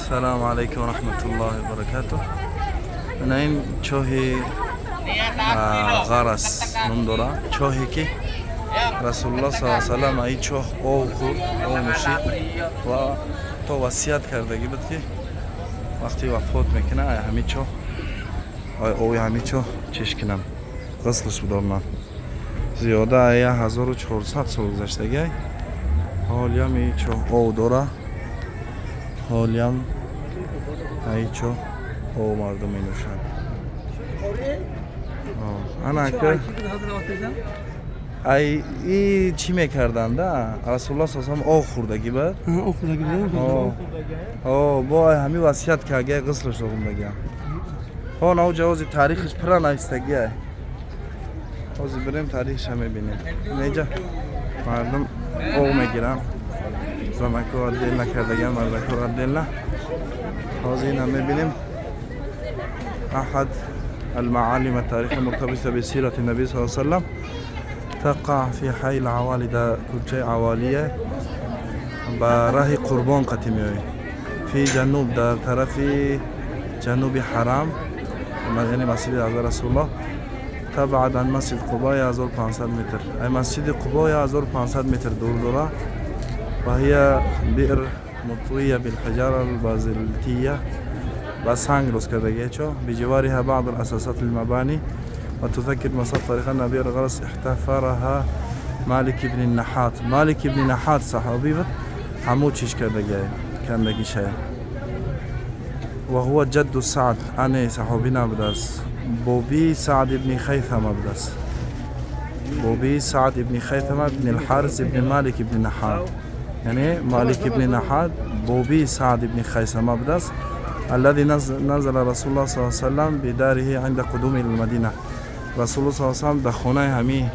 Салому алайкум раҳматуллоҳи баракатуҳ. Ина ин чоҳи Ғарас ном дора, чоҳе ки Расулуллоҳ са салам ин чоҳ об хӯрд, об нӯшид ва то васият кардагӣ буд, ки вақте вафот мекунад, ай ҳамин чоҳ, ай оби ҳамин чоҳ чиш кунам, ғуслш бидорнам. Зиёда 1400 сол гузаштагиай, ҳолиам ин чоҳ об дора, ҳолиам ай чоҳ об мардум менӯшанд. Ана ака, ай и чӣ мекарданда? Расулуллоҳ са салам об хӯрдагӣ бад бо ай ҳамин васият кардагиай, ғуслш додагиам. Ҳо, нав ҷавози таърихиш пурра навистагиай. Ҳозир бирем, таърихиша мебинем. Инҷа мардум об мегиранд, занако отдельно кардагиам, мардако отдельно. Ҳозир ина мебинем. أحد المعالم التاريخية المرتبطة بسيرة النبي صلى الله عليه وسلم، تقع في حي العوالي، در کوچه عوالیه، با راه قربان قطی میای، في جنوب، در طرف جنوب حرم، یعنی مسجد حضرت رسول الله، تبعد عن مسجد قباء 1500 متر. ای مسجد قباء 1500 متر دور داره. وهي بئر مطوية بالحجارة البازلتية، با سنگ درست کرده چو، بجوارها بعض الأساسات للمباني وتذكر مسار طريق أن بئر غرس احتفرها مالك بن النحات. مالك بن نحات صحابي بود، همو چیش کرده کندگی شاید. وهو جد سعد، أنا صحابي نبوده است، بوبی سعد ابن خیثمه بوده است، بوبی سعد ابن خیثمه ابن الحارث ابن مالک ابن نحات، یعنی مالک ابن نحات بوبی سعد ابن خیثمه بوده است. الذي نزل رسول الله صلى الله عليه وسلم بداره عند قدوم المدينة. رسول الله صلى الله عليه وسلم در خانه همی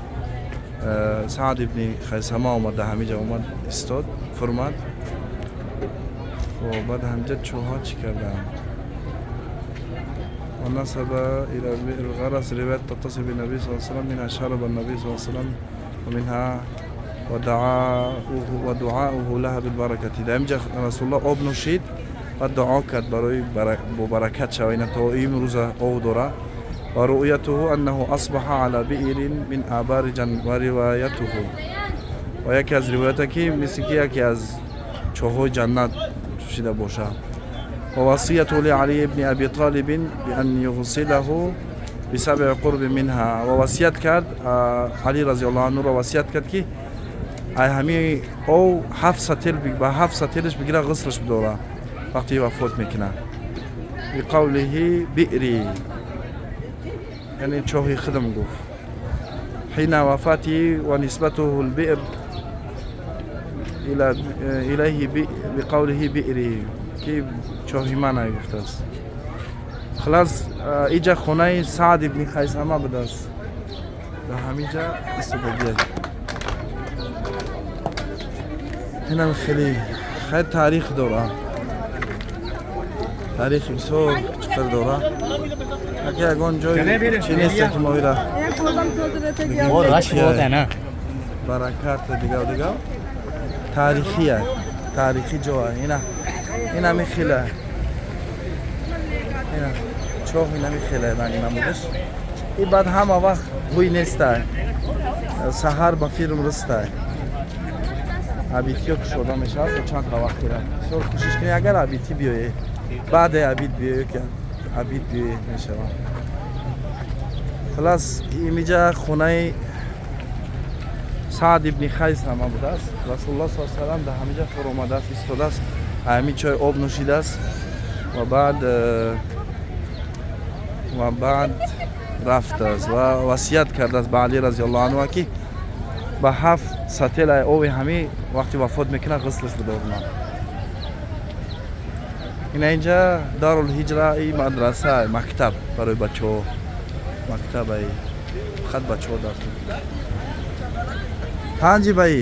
سعد ابن خیثمه آمد، در همی جا آمد استاد فرماد و بعد همجا چوها چی کردن. ونسب إلى بئر الغرس رواية تتصل بالنبي صلى الله عليه وسلم، منها شرب النبي صلى الله عليه وسلم ومنها ودعاؤه لها بالبركة. در اینجا رسول الله آب نوشید و دعا کرد برای با برکت شود، اینا تا امروز آب داره. ورؤيته أنه أصبح على بئر من آبار جن وروايته، و یکی از روایت که مثل که یکی از چاهای جنت شده باشه. ووصيته لعلي بن أبي طالب بأن يغسله بسبع قرب منها. و وصیت کرد علی رضی الله عنه را وصیت کرد که ای همی او هفت سطل با هفت سطلش بگیره، غسلش بدوره وقتی وفات میکنه. بقوله بئری، یعنی چاهی خدم گفت، حين وفاته. ونسبته البئر إلى إليه بقوله بئری که چاهی من گفته است. خلاص، اینجا خونه سعد ابن خیثمه بوده است، در همینجا استفاده. اینم خیلی خیلی تاریخ داره، تاریخ بسیار چقدر داره. اگه یگان جای چی نیست که ما ایره वो रश बहुत है ना. برکت دیگه و دیگه، تاریخیه، تاریخی جا. اینا این همی خیله، اینا چاه، این همی خیله رنگ نمودش. این بعد همه وقت بوی نیسته، سحر با فیلم رسته، обедтиё кушода мешавад то чанд вақт ира. Бисёр кӯшиш кунӣ, агар обедтӣ биёе, баъде обед биёе, ки обед биёе мешавад. Хулас, имиҷа хонаи Саъд ибни Хайсама будааст. Расулуллоҳ с салам дар ҳамиҷа фуромадааст, истодааст, ҳамин чой об нӯшидааст ва баъд рафтааст ва васият кардааст ба Али разиаллоҳу анҳу, ки ба ҳафт сателаи оби ҳамин вақти вафот мекунад, ғуслш бидорна. Ина инҷа Дарулҳиҷра, и мадраса, мактаб барои бачаҳо, мактабаи фақат бачаҳо дарс. हाँ जी भाई,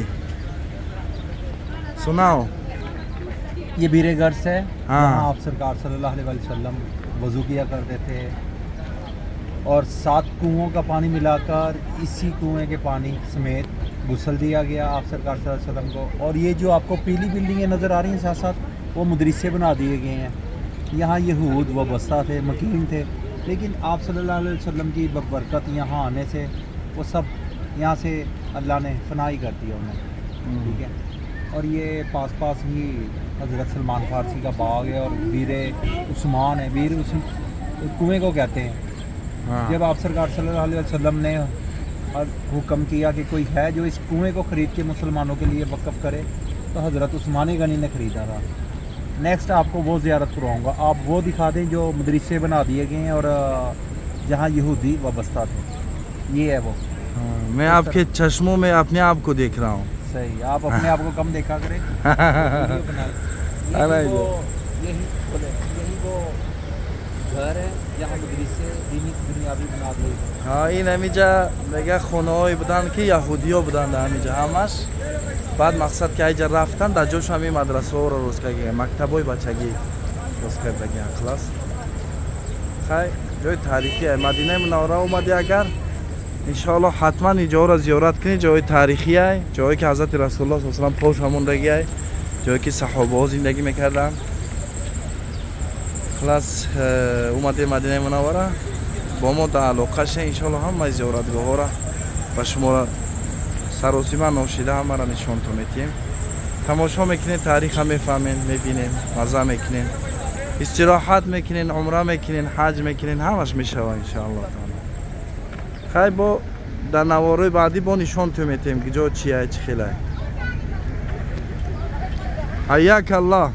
सुनाओ. ये बीरे गर्स है. हाँ. यहाँ आप सरकार सल्लल्लाहु अलैहि वसल्लम वज़ू किया करते थे और सात कुओं का पानी मिलाकर इसी कुएं के पानी समेत गुसल दिया गया आप सरकार सल्लल्लाहु अलैहि वसल्लम को. और ये जो आपको पीली बिल्डिंगें नज़र आ रही हैं साथ साथ वो मदरसे बना दिए गए हैं। यहाँ यहूद वाबस्ता थे, मकीन थे, लेकिन आप सल्लल्लाहु अलैहि वसल्लम की बरकत यहाँ आने से वो सब यहाँ से अल्लाह ने फनाई कर दिया उन्हें, ठीक है। और ये पास पास ही हज़रत सलमान फारसी का बाग है और बीर उस्मान है। बीर उस कुएं को कहते हैं। जब आप सरकार सल्लल्लाहु अलैहि वसल्लम ने और हुक्म किया कि कोई है जो इस कुएं को ख़रीद के मुसलमानों के लिए वक़्फ़ करे, तो हज़रत उस्मान गनी ने ख़रीदा था। नेक्स्ट आपको वो ज़ियारत करवाऊँगा। आप वो दिखा दें जो मदरसे बना दिए गए हैं और जहाँ यहूदी वाबस्ता थे। ये है वो। हाँ, मैं आपके चश्मों में अपने आप को देख रहा हूँ। सही, आप अपने आप को कम देखा करें, वीडियो बनाएं। अरे। यही वो, यही बोले, यही वो घर है जहाँ मदरसे दीनी दुनियावी बना दिए गए। Ҳа, ин ҳамиҷа мега хонаҳое буданд, ки яҳудиё буданд дар ҳамиҷа ҳамаш. Баъд мақсад ки айҷа рафтан, дар ҷош ҳамин мадрасаҳоро рост кардагиан, мактабҳои бачагӣ рост кардагиан. Хулас, хай, ҷои таърихӣ Мадинаи Мунаввара омадӣ агар, иншоалло ҳатман ин ҷоҳоро зиёрат кунӣ. Ҷои таърихиай, ҷое ки ҳазрати Расулуллоҳ саллаллоҳу алайҳи васаллам пош ҳамондагиай, ҷое ки саҳобаҳо зиндагӣ мекарданд. Хулас, омадем Мадинаи Мунаввара, бо мо дар алоқа ше. Иншоалло ҳамаи зиёратгоҳҳоро ба шуморо саросима ношида ҳамаро нишонтон метиҳем. Тамошо мекунем, таъриха мефаҳмем, мебинем, мазза мекунем, истироҳат мекунем, умра мекунем, ҳаҷ мекунем, ҳамаш мешава, иншоалло таала. Хай, бо дар наворҳои баъдӣ бо нишонтон метиҳем, ки ҷо чия, чӣ хелай. Ҳайяк Аллоҳ.